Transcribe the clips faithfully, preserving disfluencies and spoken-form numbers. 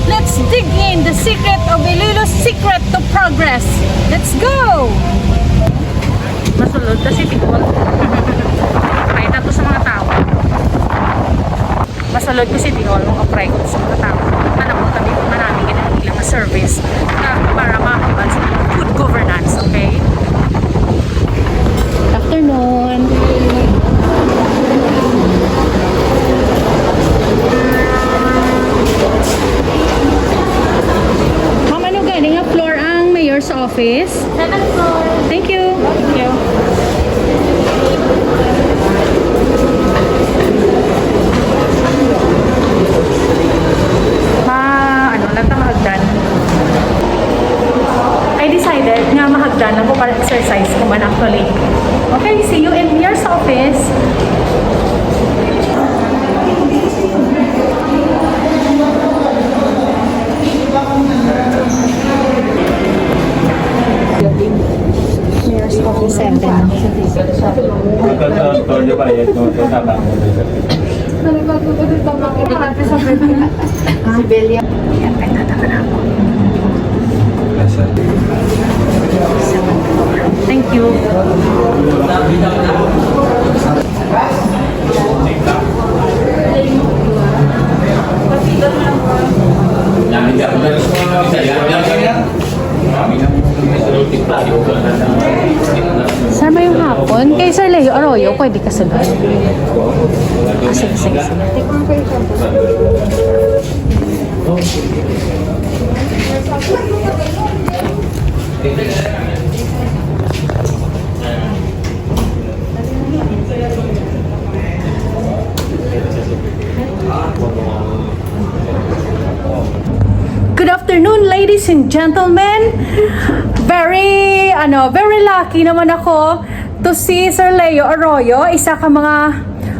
Let's dig in the secret of Iloilo's secret to progress. Let's go! Masulod ka City Hall. Pakita to sa mga tao. Masulod ko City Hall, mag-apply ko sa mga tao. Alam mo, kami kung manami gid ang ilang service na para makamban sa good governance, okay? Afternoon. Ma'am, ano gani nga floor ang mayor's office? Seventh floor. Thank you. Thank you. Ma, ano lang ta, mahagdan. I decided nga mahagdan ako para exercise ko man actually. Okay, see you in mayor's office. Mayor's office seven. Civilian. Thank you. Sir, mayong hapon. Kay Sir Leo Arroyo, pwede ka sunod? Ah, sige, sige, sige. Good afternoon, ladies and gentlemen. Very, ano, very lucky naman ako to see Sir Leo Arroyo, isa ka mga,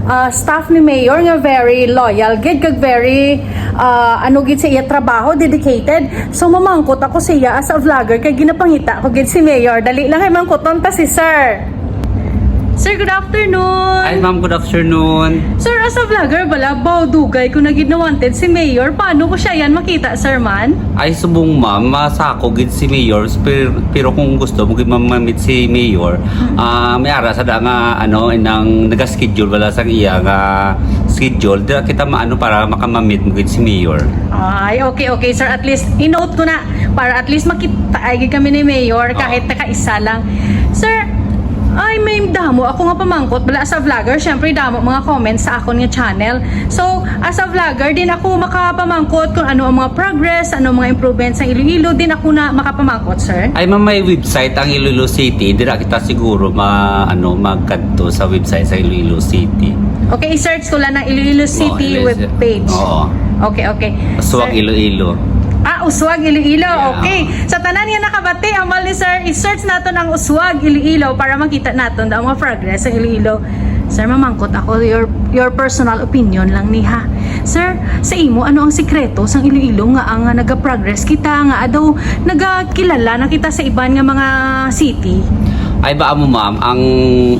ah, staff ni Mayor nga very loyal gid kag very, ah, ano gid sa iya trabaho, dedicated. So, mamangkot ako sa iya as a vlogger kay ginapangita ko gid si Mayor. Dali lang, ay mangkuton ta si Sir. Sir, good afternoon. Hi, ma'am. Good afternoon. Sir, as a vlogger bala, baw dugay ko na gid na-wanted si Mayor. Paano ko siya yan makita, sir, man? Ay, subong, ma'am, masako gid si Mayor, pero, pero kung gusto mo gid ma-, ma-meet si Mayor, Hmm. ah, may ara sa da nga, ano, inang nag-schedule bala sang iya nga schedule, dira kita maano para makamamit mo gid si Mayor. Ay, okay, okay, sir. At least, i-note ko na para at least makita ay gid kami ni Mayor, Oo. Kahit nakaisa lang. Sir, ay, may damo ako nga pamangkot. Bala, as a vlogger, syempre, damo mga comments sa akon nga channel. So, as a vlogger, din ako makapamangkot kung ano ang mga progress, ano ang mga improvements sa Iloilo. Din ako na makapamangkot, sir. Ay, ma'am, may website ang Iloilo City. Dira kita siguro ma-, ano, magkadto sa website sa Iloilo City. Okay, i-search ko lang ang Iloilo City Iloilo City. Webpage. Oo. Okay, okay. Uswag Sir. Iloilo. Ah, Uswag Iloilo. Yeah. Okay. Sa tanan nga nakabati, ambal ni Sir, i-search naton ang Uswag Iloilo para makita naton ang mga progress sa Iloilo. Sir, mamangkot ako, your, your personal opinion lang ni ha. Sir, sa imo, ano ang sikreto sang Iloilo nga ang, nga nagaprogress kita, nga adaw nagakilala na kita sa iban nga mga city? Ay, ba mo, ma'am, ang,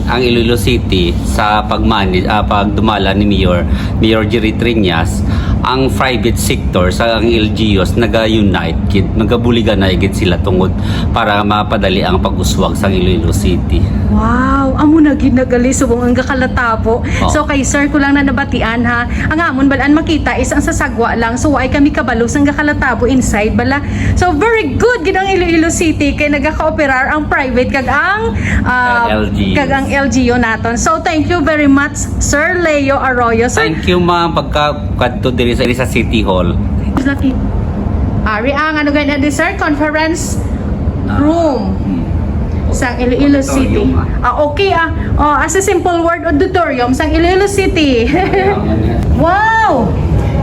ang Iloilo City sa pagmanage, ah, pagdumala ni Mayor, Mayor Jerry Triñas, ang private sector sa ang L G Us naga-unite gid, magabuliganay gid sila tungod para mapadali ang pag-uswag sang Iloilo City. Wow, amo na gid na gali subong ang gakalatabo. Oh. So kay sir ko lang na nabatian ha. Ang amon balaan makita is ang sasagwa lang. So wala kami kabalo sang gakalatabo inside bala. So very good gid ang Iloilo City kay nagakooperar ang private kag ang, ah, L G Us. Kag ang L G U naton. So thank you very much, Sir Leo Arroyo. Sir, thank you, ma'am, pagka kadto diri sa, diri sa City Hall. Laki. Ari ang ano gani, dessert conference Ah. room. Hmm. Sang Iloilo City. Auditorium, ah. Ah, okay, ah. Oh, as a simple word, auditorium sang Iloilo City. Kaya nga niya. Wow!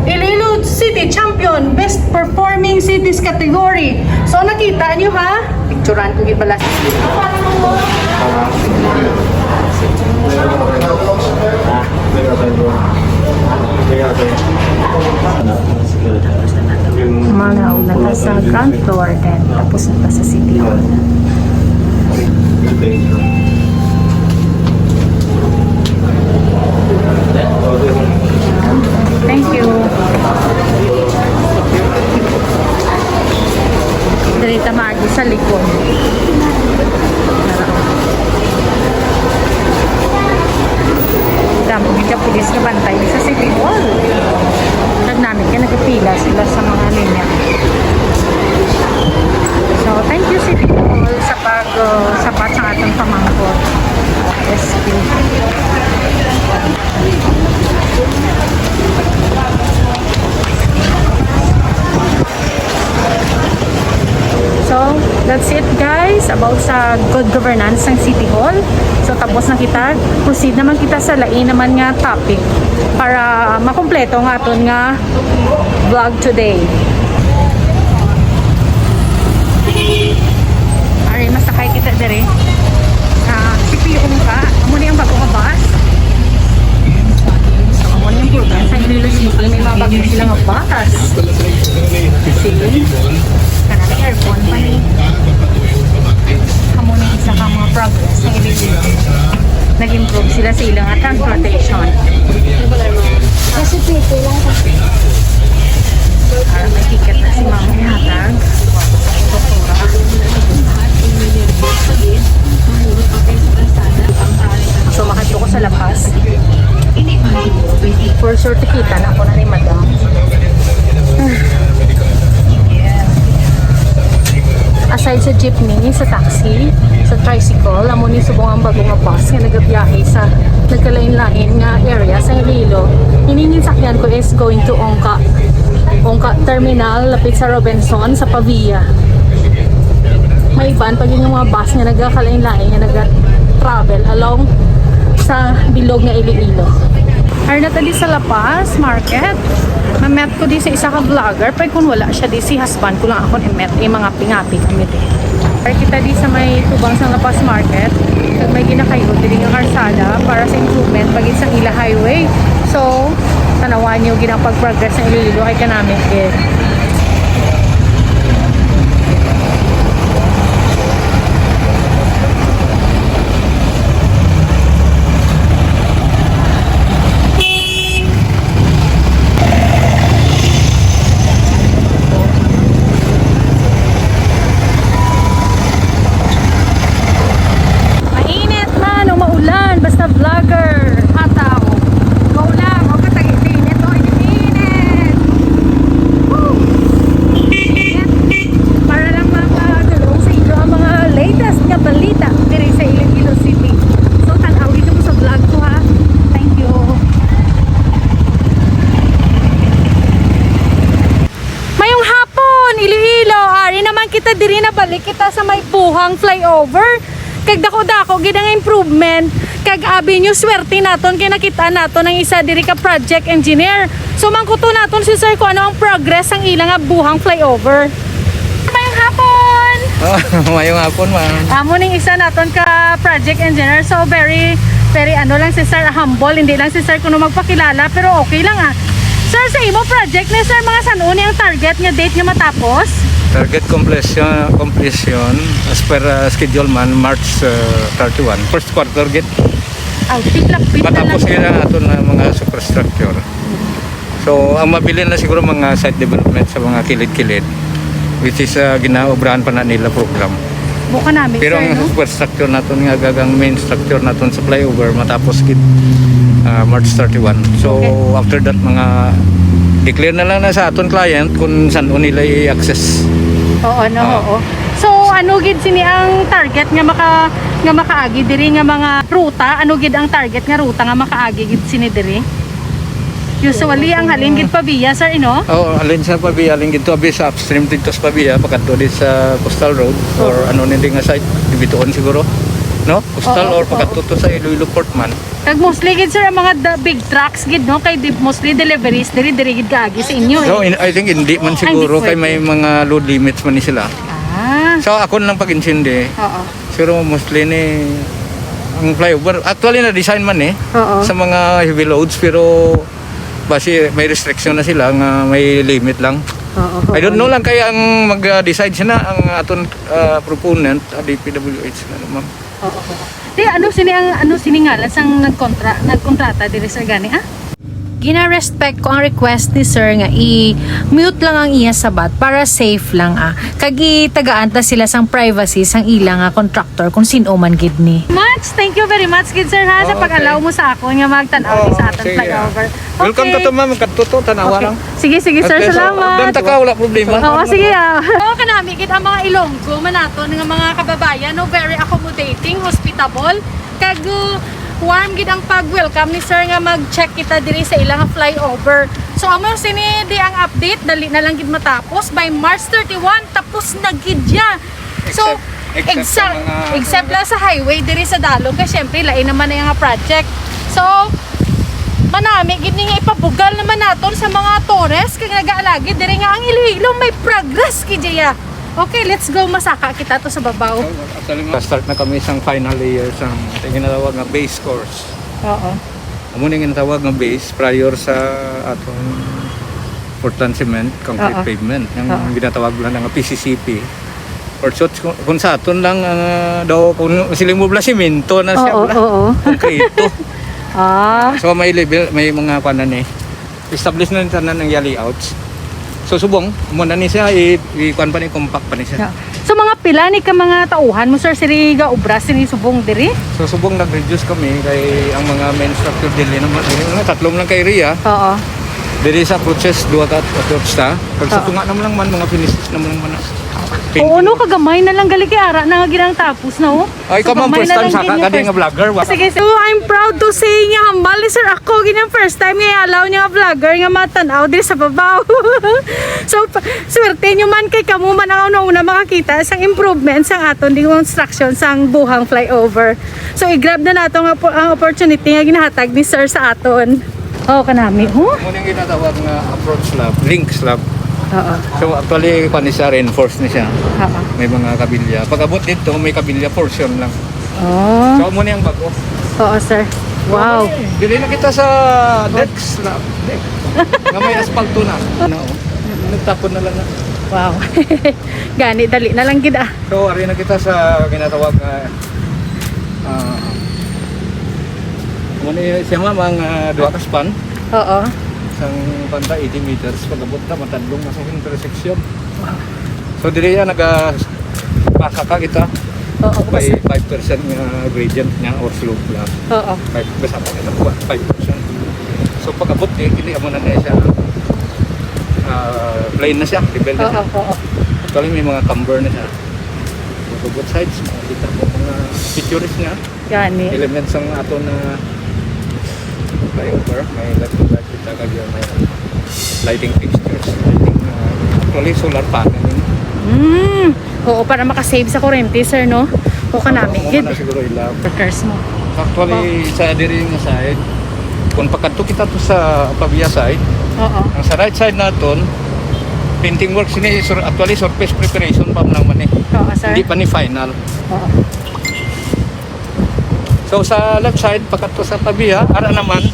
Iloilo City champion, best performing cities category. So, nakita niyo, ha? Picturean ko gid bala. Mga una ta sa ground floor, then tapos na ta sa City Hall. Thank you. Sila, sila sa mga linya. So, thank you, City Hall, sa pag, uh, sapat sa atong pamangkot. S P. So, that's it, guys, about sa good governance ng City Hall. So, tapos na kita. Proceed naman kita sa lain naman nga topic para makumpleto nga aton nga vlog today. Ari, masakay kita diri. Ah, si Pihong ka. Amo ni ang bago nga bus. Amo ni ang program sa Iloilo City. May mga bago sila nga bus. See? Kanang aircon pa ni. Amo ni isa ka mga progress sa Iloilo. Nag-improve sila sa ilang transportation. Kasi pwede lang. Ah, may ticket na si Mama ihatag. So, makadto ko sa La Paz. For sure, tikita na ako na ni Madam. Aside sa jeepney, sa taxi, sa tricycle, amo ni subong ang bago nga bus nga nagabiyahe sa nagkalain-lain nga area sa Iloilo. Ini nga sakyan ko is going to Ongka. Ongka Terminal, lapit sa Robinson, sa Pavia. May iban pa gyud nga mga bus nga nagakalain-lain nga naga-travel along sa bilog nga Iloilo. Ari na ta di sa La Paz Market. Ma-meet ko di sa isa ka vlogger, pero kung wala siya di, si husband ko lang akong i-meet, eh, mga pingapi kami di. Ari kita di sa may tubang sa La Paz Market, kag may ginakayo diri nga karsada para sa improvement pagid sa ila highway. So, tanawan niyo gid ang pag-progress sa Iloilo kay kanami gid. Mainit man o maulan, basta vlogger, hataw. Go lang, o katag init, o init. Woo! Init. Para lang makadulong sa inyo ang mga latest nga balita diri sa Iloilo City. So, tan-aw gid mo sa vlog ko, ha. Thank you. Mayong hapon, Iloilo. Ari naman kita diri, nabalik kita sa may Buhang Flyover. Kag dako-dako gid ang improvement. Kag abi niyo, swerte naton kay nakita naton ang isa diri ka project engineer. So, mangkuto naton si sir kung ano ang progress sang ila nga Buhang Flyover. Mayong hapon! Oh, mayong hapon, ma'am. Amo ning isa naton ka project engineer. So, very, very ano lang si sir, humble. Hindi lang si sir kuno magpakilala, pero okay lang, ah. Sir, sa imo project ni sir, mga san-o ni ang target nga date nga matapos? Target completion, completion as per, uh, schedule man, March, uh, thirty-one. First quarter gid. Aw, tiplap-pit na lang. Matapos gid ang aton nga mga superstructure. So, ang mabilin na siguro mga site development sa mga kilid-kilid, which is, uh, ginaobrahan pa na nila program. Buka namin, sir, no? Pero ang superstructure naton nga gagang main structure naton sa flyover matapos gid, ah, March thirty-one. So, okay, after that, mga declare na lang na sa aton client kung san-o nila i-access. Oo, no, ah, oo. So, ano gid sini ang target nga maka-, nga makaagi diri nga mga ruta? Ano gid ang target nga ruta nga makaagi gid sini diri? Usually, ang halin gid Pavia, sir, ino? Oo, halin sa Pavia, halin gid to, abi sa upstream dito sa Pavia, pakadto di sa Coastal Road, or, oo, ano nindi nga site, Bituon siguro, no? Coastal, oo, or, oo, pakadto to sa Iloilo Port man. Kag mostly gid, sir, ang mga da-, big trucks gid, no? Kay di-, mostly deliveries, diri, diri gid kaagi sa inyo, eh. No, in-, I think hindi man siguro, kay may mga load limits man ni sila. Ah. So, ako lang pag-intindi. Oo. Pero mostly ni ang flyover, actually na-design man eh, oo, sa mga heavy loads, pero basi may restriction na sila nga may limit lang. Oo, oo. I don't know lang kay ang mag-decide sila, ang aton, ah, proponent, ah, D P W H na naman. Oo, oo. Di, ano sini ang, ano sini ngalan sang nagkontra-, nagkontrata diri, sir, gani, ah? Gina-respect ko ang request ni sir nga i-mute lang ang iya sabat para safe lang, ah. Kag itagaan ta sila sang privacy sang ila nga contractor kung sin-o man gid ni. Much, thank you very much gid, sir, ha, sa Oh, pag-allow okay. mo sa akon nga magtan-aw Oh, sa aton sige, ah. flyover. Welcome Okay. to, ma'am. Kadto to, tan-awa Okay. lang. Sige, sige, sir. Okay, so, Salamat. dan ta ka, wala problema. Oo, sige, ah. Oo, kanami gid ang mga Ilonggo man naton nga mga kababayan, no? Very accommodating, hospitable. Kag, uh, warm gid ang pag-welcome ni sir nga mag-check kita diri sa ilang flyover. So, amo sini di ang update, dali na lang gid matapos. By March thirty-one, tapos na gid ya. So, Except, except sa exa-, mga except lang sa highway diri sa Dalong, kay syempre, lain naman na nga project. So, manami gid ni nga ipabugal naman naton sa mga tourist kag nagaalagid diri nga ang Iloilo may progress gid ya. Okay, let's go. Masaka kita to sa babaw. So, actually, ma-, start na kami sang final layer sang ginatawag nga base course. Oo. Amo ni ginatawag nga base prior sa atong Portland Cement, concrete Oo. pavement. Ang Oo. ginatawag lang nga P C C P. Or so, kung, kung sa aton lang, ah, daw, kung siling mo bala, simento na siya Oo, bala. oo. Konkreto. Ah. So, may level, may mga kuwan na ni. Establish na tanan ang iya layouts. So, subong, mo na ni siya, i-, i-, kuwan pa ni, compact pa ni siya. Yeah. So, mga pila ni ka mga tauhan mo, sir, siri ga obra sini subong diri? So, subong nag-reduce kami kay ang mga main structure dili naman, dili naman, tatlo man lang ka area. Oo. Diri sa approaches, duha ka approach ta. Pag sa Oo. tunga naman lang man, mga finishes naman lang man na. Oo, no, Painting. kagamay na lang gali kay ara na nga ginang tapos na, oh. Ay, So, come on, gamay first na time lang sa din ka, yung kadi nga first. vlogger, wa- Sige, so I'm proud to say nga hambal ni Sir ako, gid ang first time nga i-allow niya nga vlogger nga matan-aw diri sa babaw. So, pa-, swerte nyo man kay kamo man ang una-una makakita sang improvement sang aton di construction sang Buhang Flyover. So, i-grab na nato nga po ang opportunity nga ginahatag ni Sir sa aton. Oh, kanami, oh. Muna yung ginatawag nga approach slab, link slab. Oo. So, actually, pa ni siya, reinforced ni siya. Oo. May mga kabilya. Pag-abot dito, may kabilya portion lang. Oh. So, muna yung bago. Oo, sir. Wow. So, muna eh. Dili na kita sa deck slab. Deck. Nga may aspalto na. Ano, oh. Nagtapon na lang na. Wow. Gani, dali na lang gid, ah. So, ari na kita sa ginatawag nga, ah, muna siya, ma'am, ang, ah, duha ka span. Oo. Isang panta, eighty meters. Pag-abot na, matadlong na sa intersection. So, diri yan, naga-, baka ka kita. Oo, May basta. five percent nga gradient niya or slope lang. Oo. Five, basta pa kita, five percent. So, pag-abot, di, hindi, amo na na siya, ah, plain na siya, level na Oo, siya. oo. Actually, may mga camber na siya. So, both sides, makikita mo mga features niya. Gani. Elements ang ato na flyover. May light, light kita kag may lighting fixtures. Lighting, ah, actually, solar panel yun. Mm. Oo, para makasave sa kurente, sir, no? O kanami, Oo, gid. Muna siguro ila. Workers mo. Actually, Wow. sa diri nga side, kung pakadto kita to sa Pavia side, Oo. ang sa right side naton, painting works ni, sur-, actually, surface preparation pa lang man eh. Oo, sir. Hindi pa ni final. Oo. So, sa left side, pakadto sa Pavia, ara naman,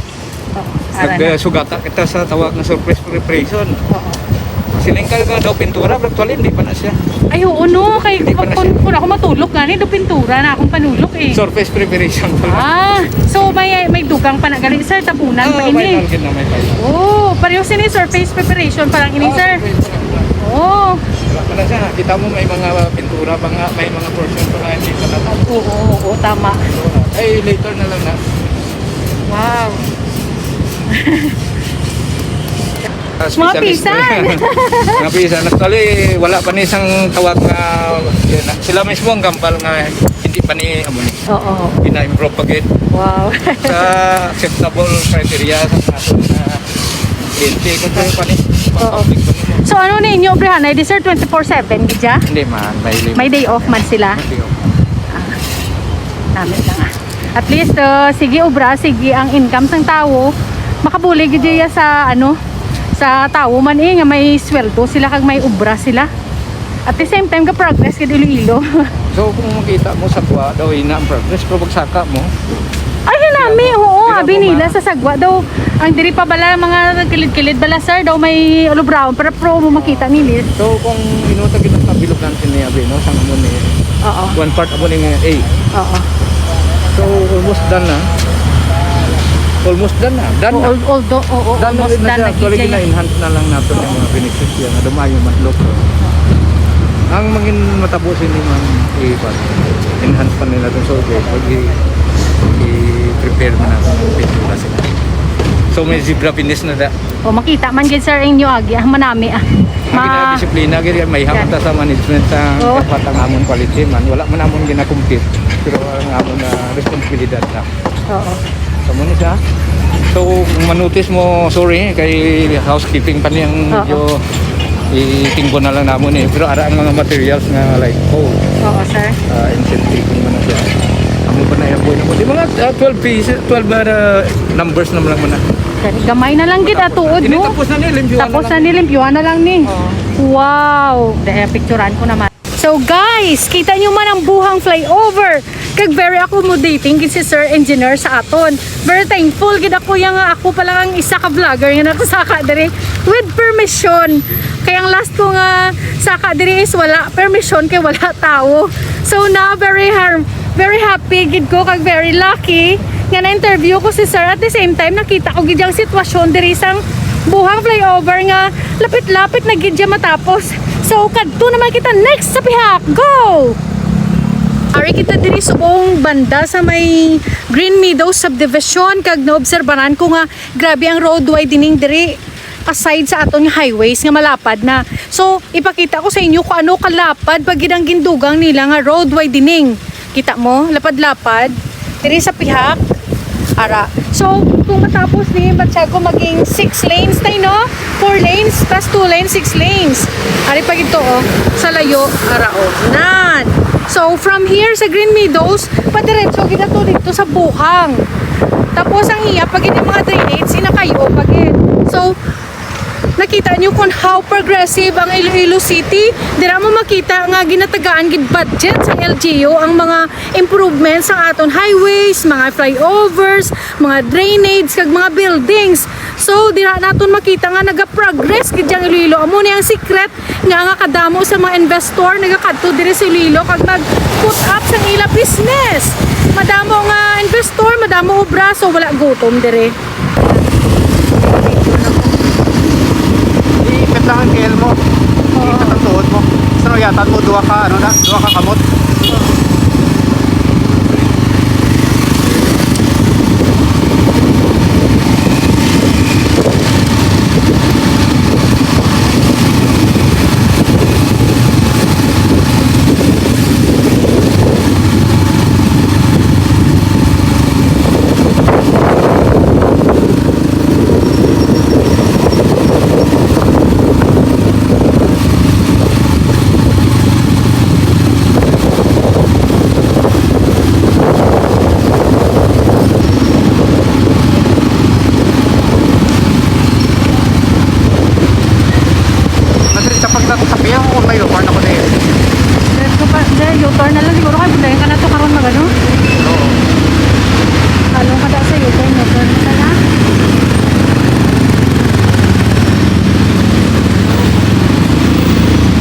Oo, ara na. nagsugata kita sa tawag na surface preparation. Oo. Siling ka nga daw pintura, pero actually, hindi pa na siya. Ay, oo, no. Kay Hindi pa na kun, siya. kun ako matulok gani, daw pintura na akong panulok eh. Surface preparation pa lang. Ah, so may, may dugang pa na gali, sir, tapunan Ah, pa may ini. Target na may final. Oh, pareho sini surface preparation pa lang ini, Ah, sir. surface preparation. Oh. Wala pa na siya. Kita mo may mga pintura pa nga, may mga portion pa nga hindi pa natapos. Oo, oo, tama. Ay, later na lang na. Wow. Ah, Mga specialist pisan. na. Mga pisan. Actually, wala pa ni isang tawag nga, yun na. Sila mismo ang gambal nga hindi pa ni amo ni. Oo. Pina-improve pa gid. Wow. Sa acceptable criteria sa ato na kliyente, kung ano pa ni, Oo. public pa ni. So, ano ninyo, Brihanay? Di, sir, twenty-four seven gid siya? Hindi man, may limit. May day off man sila? May day off. Ah, namit lang, ah. At least, uh, sige obra, sige ang income sang tawo. Makabulig gid iya sa, ano, sa tawo man eh, nga may sweldo sila kag may obra sila. At the same time, ga-progress gid Iloilo. So, kung makita mo sa Gwa, daw ina ang progress, pero pagsaka mo, Ay, hinami, oo, Di ba, abi nila ba? sa Sagwa daw. Ang diri pa bala, mga kilid-kilid bala, sir, daw may ulubraon para pro mo makita nila. So, kung inuta kita sa bilog natin ni Abi, no? Sa amo ni Oo. one part amo ni nga A. Oo. So, almost done na. Almost done na. Done na. Al-, although, oo, Done na almost gid na done siya. na gid Actually, siya. Gina-enhance na lang nato yung mga beneficiary nga dumayo man local. Ang mangin matabo sini man, i-enhance pa nila itong survey. Pag i-, i-prepare man nato yung pintura sila. So, may zebra finish na da. O, makita man gid, sir, ang inyo agi, ah, manami, ah. Ang Ma- ginadisiplina, gid, may Yan. hamon ta sa management sa Oo. dapat ang amon quality man. Wala man amon ginakumpit, pero ang amon na responsibilidad na. Oo. Sa mo ni siya. So, kung manutis mo, sorry, kay housekeeping pa niyang Oo. medyo itingko na lang namon eh. Pero ara ang mga materials nga like coal, Oo, sir. ah, incentive, kung ano siya. Amo pa na yung buhay na mo. Di mga, ah, twelve pieces, twelve, ah, numbers naman lang muna. Kani gamay na lang gid, ah, tuod, Ini no? tapos na ni, limpyuhan na Tapos lang. na ni, limpyuhan na lang ni. Oo. Wow! Dahil picturean ko naman. So guys, kita nyo man ang buhang flyover. Kag very accommodating gid si Sir Engineer sa aton. Very thankful gid ako ya nga ako pa lang ang isa ka vlogger nga nakasaka diri with permission. Kay ang last ko nga saka diri is wala permission kay wala tawo. So na very har-, very happy gid ko kag very lucky nga na-interview ko si Sir. At the same time, nakita ko gid ang sitwasyon diri sang buhang flyover nga lapit-lapit na gid siya matapos. So, kadto naman kita next sa pihak. Go! Ari kita diri subong banda sa may Green Meadows Subdivision, kag naobserbaran ko nga grabe ang road widening diri, aside sa aton nga highways nga malapad na. So, ipakita ko sa inyo kung ano kalapad pa gid ang gindugang nila nga road widening. Kita mo, lapad-lapad. Diri sa pihak. Ara. So, kung matapos ni Batyago maging six lanes tayo, no? Four lanes, tas two lanes, six lanes. Ari pa gito, oh. Sa layo, ara, oh. Nan. So, from here sa Green Meadows, padiretso gid na to dito sa Buhang. Tapos, ang iya, pag yung mga drainage, sinakayo, pag So, nakita nyo kung how progressive ang Iloilo City. Dira mo makita nga ginatagaan gid budget sa L G U ang mga improvements sa aton highways, mga flyovers, mga drainage, kag mga buildings. So, dira naton makita nga naga-progress gid ang Iloilo. Amo ni ang secret nga, nga kadamo sa mga investor nagakadto diri sa Iloilo kag mag-put up sa ila business. Madamo nga investor, madamo obra, so wala gutom diri. Ipit lang ang tiil mo. Oo. Ipit ang tuhod mo. Sa yatan mo, duha ka, ano na, duha ka kamot. Nasa sa pagtato sa piya, kung may lugar na ko na yun. Diretso pa, di, U-turn na lang siguro kay budayan ka na to karon magano. Oo. Halong ka da sa U-turn, U-turn na na.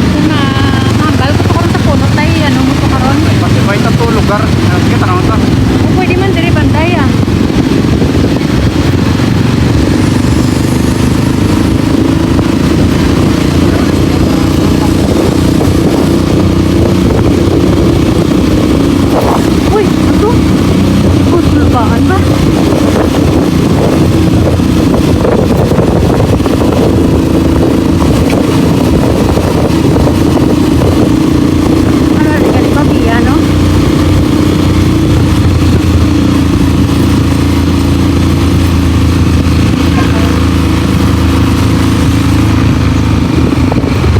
Kung ma-, mahambal ko to karon sa punot, tay, ano mo to karon? Mas iba ito to lugar. Ano, sige, tanong to. O, pwede man diri, bantay, ah. Uy, ato. Uy, tulbaan ba? Ano, ano, ano, ano, ano?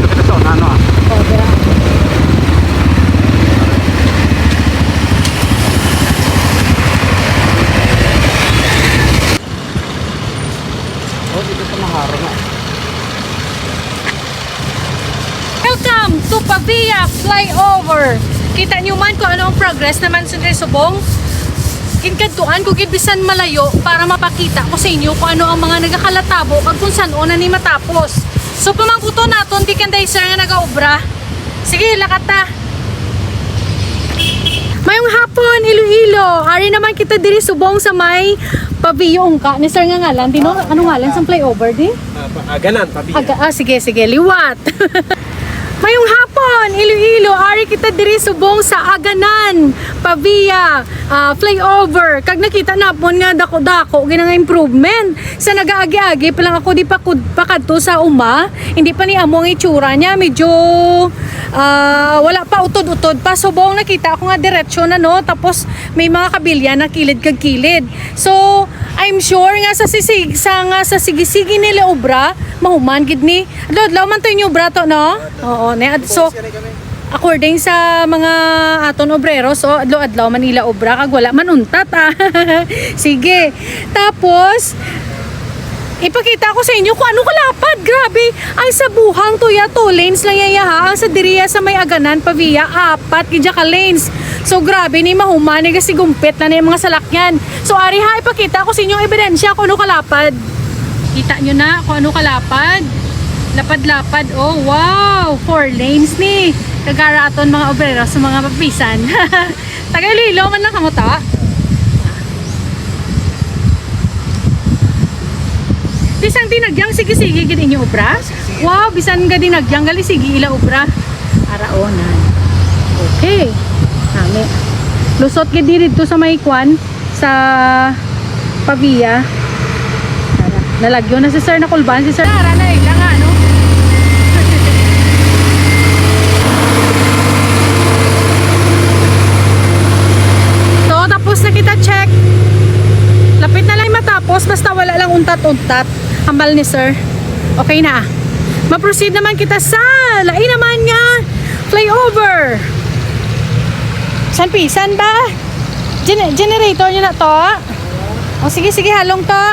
Dito sa una, ano, ah? Sobra. Oh, dito sa Mahara na. Welcome to Pavia Flyover. Kita nyo man kung ano ang progress naman sa subong. Ginkadtuan ko gid bisan malayo para mapakita ko sa inyo kung ano ang mga nagakalatabo kag kung san-o na ni matapos. So, pamangkuton naton kay kanday sir nga nagaobra. Sige, lakat ta. Mayong hapon, Iloilo. Ari naman kita diri subong sa may Pavia, ungka ni sir nga ngalan. Di no, ano ngalan sang flyover di? Ah, pa-, Aganan, Pavia. Aga, ah, sige, sige, liwat. Mayong hapon, Iloilo. Ari kita diri subong sa Aganan, Pavia, ah, flyover. Kag nakita napon nga dako-dako gid nga improvement. Sa nagaagi-agi pa lang ako di pa kud-, pakadto sa uma, hindi pa ni amo ang itsura niya. Medyo, ah, wala pa, utod-utod pa. Subong nakita ko nga diretsyo na, no? Tapos may mga kabilya na kilid kag kilid. So, I'm sure nga sa sisig, sa, nga sa sige-sige nila obra, mahuman gid ni. Adlaw-adlaw man to inyo obra to, no? Oo, ne. Ad-, so, according sa mga aton obrero, so adlaw-adlaw man ila obra kag wala man untat, ah. Sige. Tapos, ipakita ko sa inyo kung ano kalapad. Grabe. Ang sa Buhang to ya, two lanes lang ya, ya, ha. Ang sa diriya sa may Aganan, Pavia, apat gid ya ka lanes. So, grabe ni, mahuman ni, kasi gumpit na ni ang mga salakyan. So, ari ha, ipakita ko sa inyo ang ebidensya kung ano kalapad. Kita nyo na kung ano kalapad. Lapad-lapad. Oh, wow! Four lanes ni. Kagara aton mga obrero sa mga papisan. Taga Iloilo man na kamo ta. Bisan dinagyang sige-sige gid inyo obra? Sige. Wow, bisan ga dinagyang gali sige ila obra. Araonan. Okay. Nami. Lusot gid diri dito sa may kwan, sa Pavia. Tara. Nalagyo na si sir, nakulbaan si sir. Tara na, ila nga, ano? So, tapos na kita check. Lapit na lang matapos, basta wala lang untat-untat. Hambal ni sir. Okay na. Ma-proceed naman kita sa lain naman nga flyover. San pisan ba? Gen-, generator nyo na to? O, sige, sige, halong to.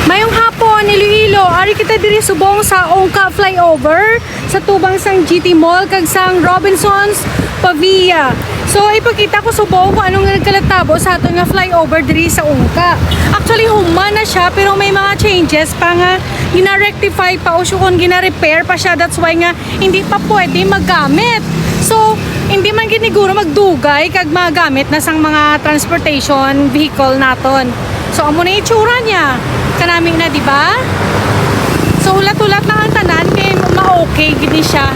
Mayong hapon, Iloilo. Ari kita diri subong sa Ungka Flyover, sa tubang sang G T Mall kag sang Robinsons Pavia. So, ipakita ko subong kung anong nagkalatabo sa aton nga flyover diri sa Ungka. Actually, human na siya, pero may mga changes pa nga gina-rectify pa o siya kung gina-repair pa siya. That's why nga hindi pa pwede maggamit. So, hindi man gid niguro magdugay kag magamit na sang mga transportation vehicle naton. So, amo na itsura niya. Kanami na, di ba? So, hulat-hulat lang ang tanan kay ma-okay gid ni siya.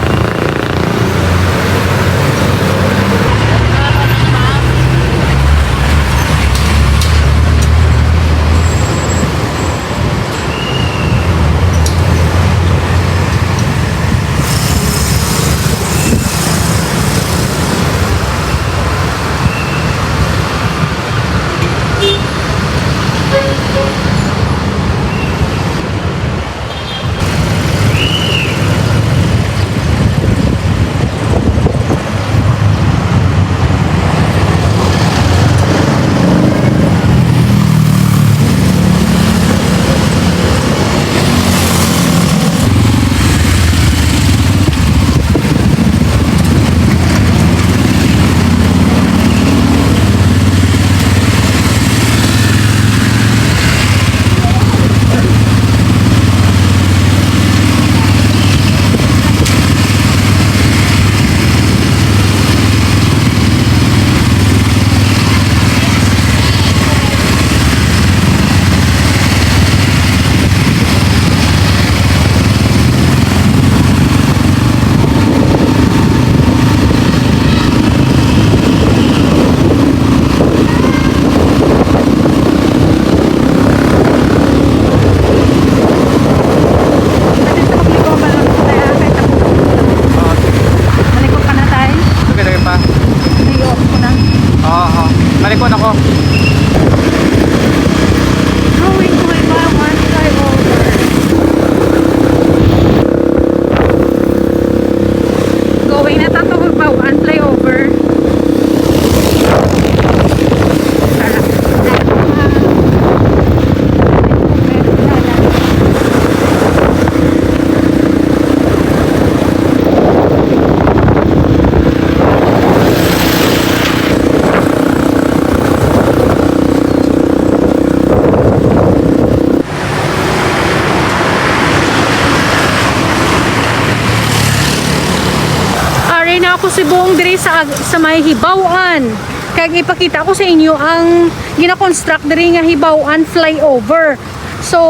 Bong diri sa, sa may Hibaw-an. Kag ipakita ko sa inyo ang gina-construct diri nga Hibaw-an flyover. So,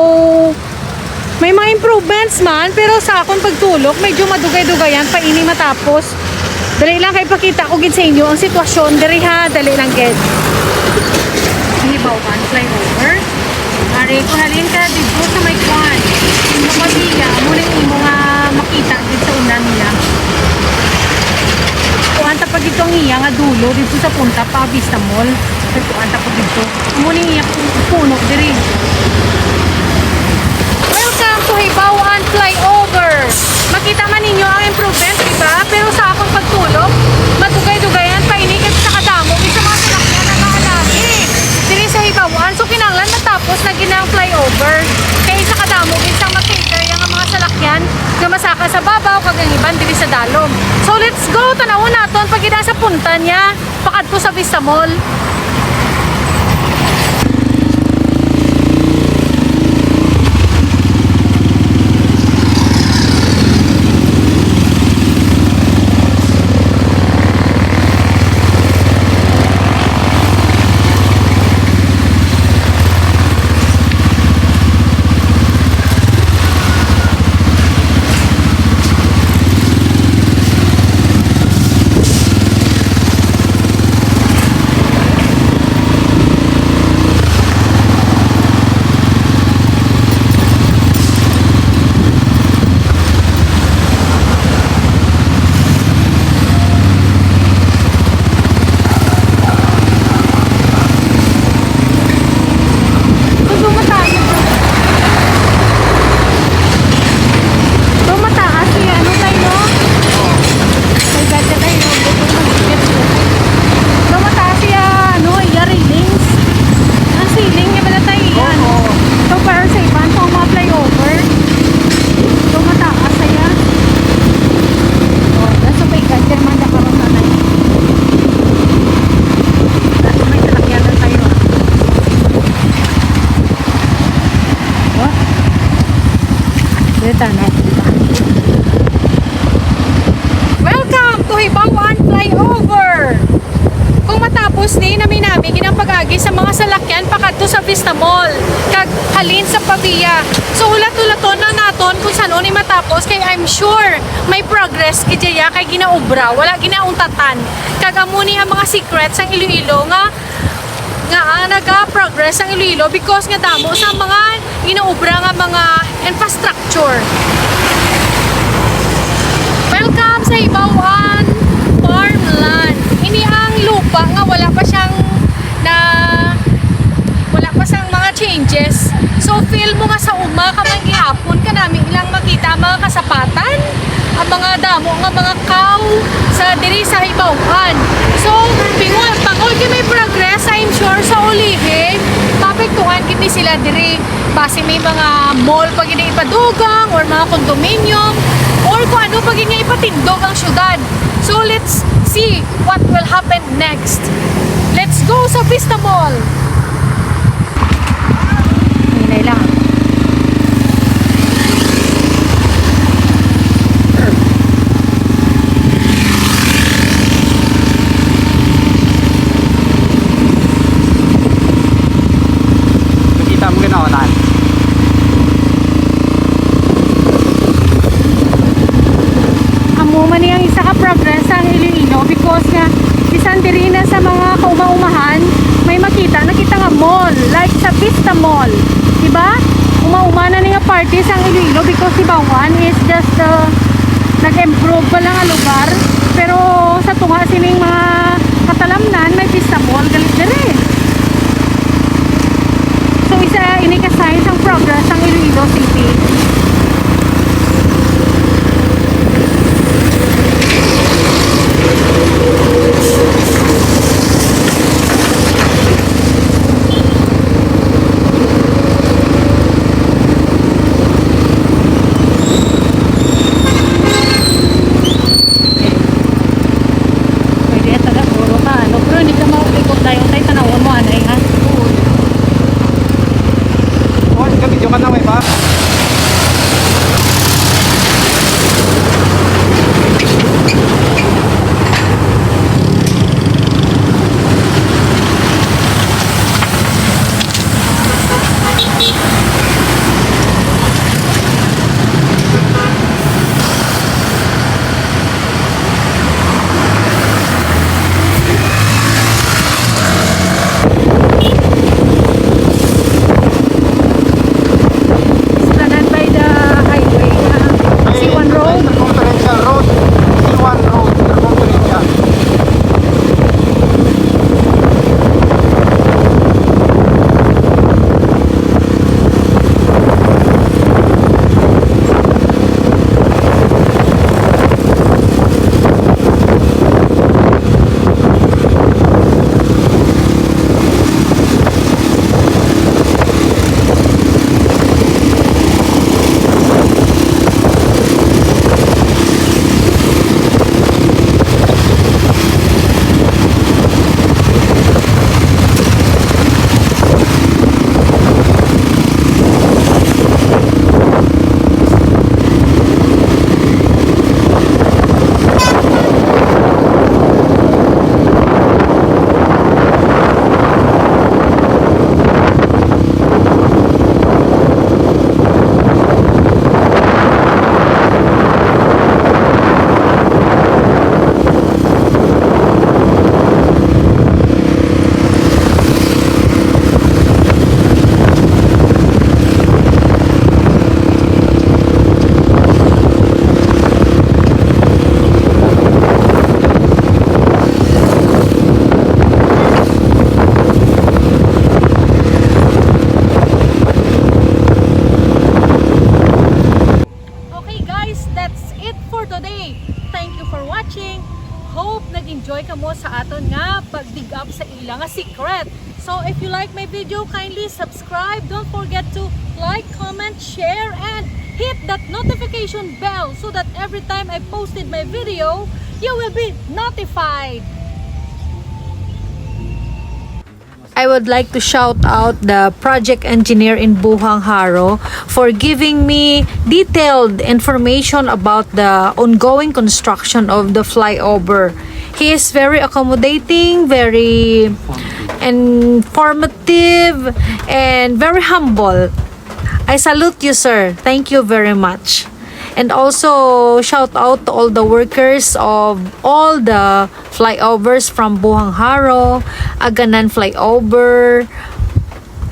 may mga improvements man, pero sa akon pagtulok, medyo madugay-dugayan pa ini matapos. Dali lang kay ipakita ko gid sa inyo ang sitwasyon diri ha, dali lang gid. Hibaw-an flyover. Ari, kung halin ka dito sa may kwan, sa Pavia, amo na yung imo nga makita dito sa una niya. Kuan ta pa dito ang iya nga dulo dito sa punta pa Vista Mall. Kuan ta pa dito. Amo na yung iya pu-, puno diri. Welcome to Hibaw-an Flyover. Makita man ninyo ang improvement, di ba? Pero sa akong pagtulog, madugay-dugayan pa ini kasi sa kadamo sa mga salakyan na naalagi diri sa Hibaw-an. So, kinahanglan matapos na gid ang flyover. Kay sa kadamo gid sang mapaper nga mga salakyan nga masaka sa babaw kag ang iban diri sa dalom. So, let's go! Tanawon naton pag ida sa punta niya, pakadto sa Vista Mall. Kung dumataas, kung mataas yung ano tayo, no? May gadget tayo, no? Kung mataas yung ano, yung railings. Ang ceiling niya pala tayo, yan. Oo. So, parang sa iban, sa mga flyover. So, mataas siya. Oh, nasa may gadget man na karon na tayo. Nasa may salakyan na tayo, ah. What? Dito na. Welcome to Hibaw-an Flyover! Kung matapos ni, nami-nami gid ang pag-agi sa mga salakyan pakadto sa Vista Mall, kag halin sa Pavia. So, hulat-hulaton na naton kung san-o ni matapos, kay I'm sure may progress gid dya kay ginaobra, wala ginauntatan. Kag amo ni ang mga secret sang Iloilo nga nga, ah, naga-progress ang Iloilo because nga damo sa mga ginaobra nga mga infrastructure. Welcome sa Hibaw-an Farmland. Ini ang lupa nga wala pa siyang na, wala pa siyang mga changes. So, feel mo nga sa uma ka man gihapon, kanami lang makita ang mga kasapatan, ang mga damo nga mga cow sa diri sa Hibaw-an. So, bingol, bangol kay may progress, I'm sure, sa ulihi, mapektuhan gid ni sila diri. Basi may mga mall pa gid ipadugang or mga condominium or kung ano pa gid nga ipatindog ang syudad. So, let's see what will happen next. Let's go sa Vista Mall. Hinay lang. Nakita mo ginaonan. Amo man ni ang isa ka progress sang Iloilo because nga bisan diri na sa mga kauma-umahan, may makita na kita nga mall, like sa Vista Mall, di ba? Uma-uma na ni nga parte sang Iloilo because Hibaw-an is just, uh, nag-improve pa lang ang lugar, pero sa tunga sining mga katalamnan, may Vista Mall galit diri. So, isa ini ka sign sang progress sang Iloilo City. Pwede ata na, puro ka, ano, pero hindi ka makalikot tayo, tay, tanawon mo, anay, ha? Oo. Oh, ikaw, video ka na, may pa? Enjoy kamo sa aton nga pag-dig up sa ila nga secret. So if you like my video, kindly subscribe. Don't forget to like, comment, share, and hit that notification bell so that every time I posted my video, you will be notified. I would like to shout out the project engineer in Buhang Haro for giving me detailed information about the ongoing construction of the flyover. He is very accommodating, very informative, and very humble. I salute you, sir. Thank you very much. And also, shout out to all the workers of all the flyovers from Buhang Haro, Aganan Flyover,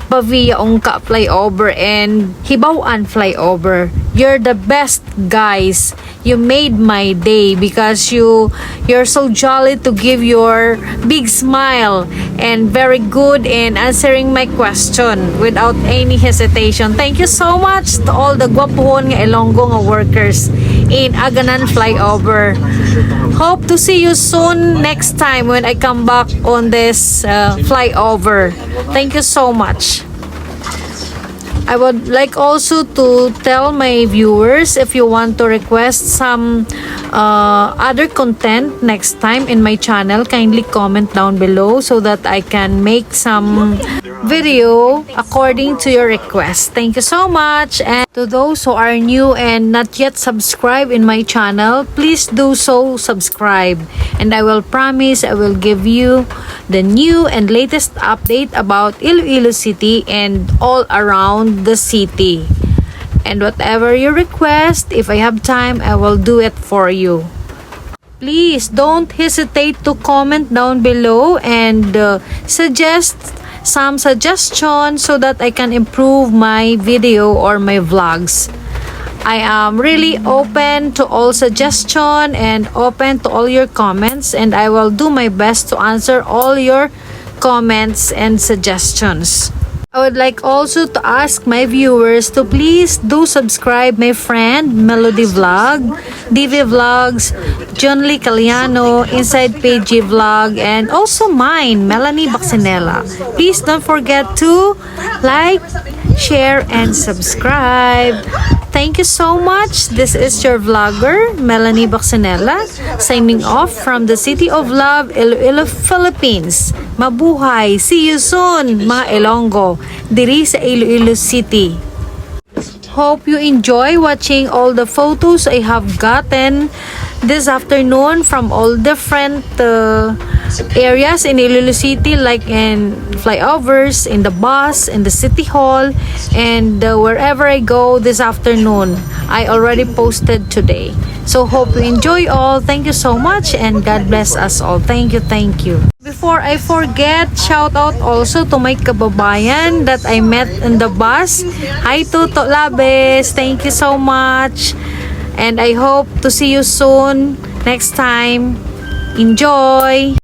Pavia Ungka Flyover, and Hibaw-an Flyover. You're the best, guys. You made my day because you you're so jolly to give your big smile and very good in answering my question without any hesitation. Thank you so much to all the gwapuhon nga Ilonggo nga workers in Aganan Flyover. Hope to see you soon next time when I come back on this uh, flyover. Thank you so much. I would like also to tell my viewers, if you want to request some uh, other content next time in my channel, kindly comment down below so that I can make some video according to your request. Thank you so much. And to those who are new and not yet subscribed in my channel, please do so subscribe. And I will promise I will give you the new and latest update about Iloilo City and all around the city. And whatever you request, if I have time, I will do it for you. Please don't hesitate to comment down below and uh, suggest some suggestions so that I can improve my video or my vlogs. I am really open to all suggestion and open to all your comments, and I will do my best to answer all your comments and suggestions. I would like also to ask my viewers to please do subscribe my friend Melody Vlog, D V Vlogs, John Lee Caliano, Inside P G Vlog, and also mine, Melanie Baxinela. Please don't forget to like, share, and subscribe. Thank you so much. This is your vlogger, Melanie Baxinela, signing off from the City of Love, Iloilo, Philippines. Mabuhay! See you soon, mga Ilonggo, diri sa Iloilo City. Hope you enjoy watching all the photos I have gotten this afternoon from all different uh, areas in Iloilo City, like in flyovers, in the bus, in the city hall, and uh, wherever I go this afternoon. I already posted today. So hope you enjoy all. Thank you so much and God bless us all. Thank you, thank you. Before I forget, shout out also to my kababayan that I met in the bus. Hi, Toto Labes. Thank you so much. And I hope to see you soon next time. Enjoy!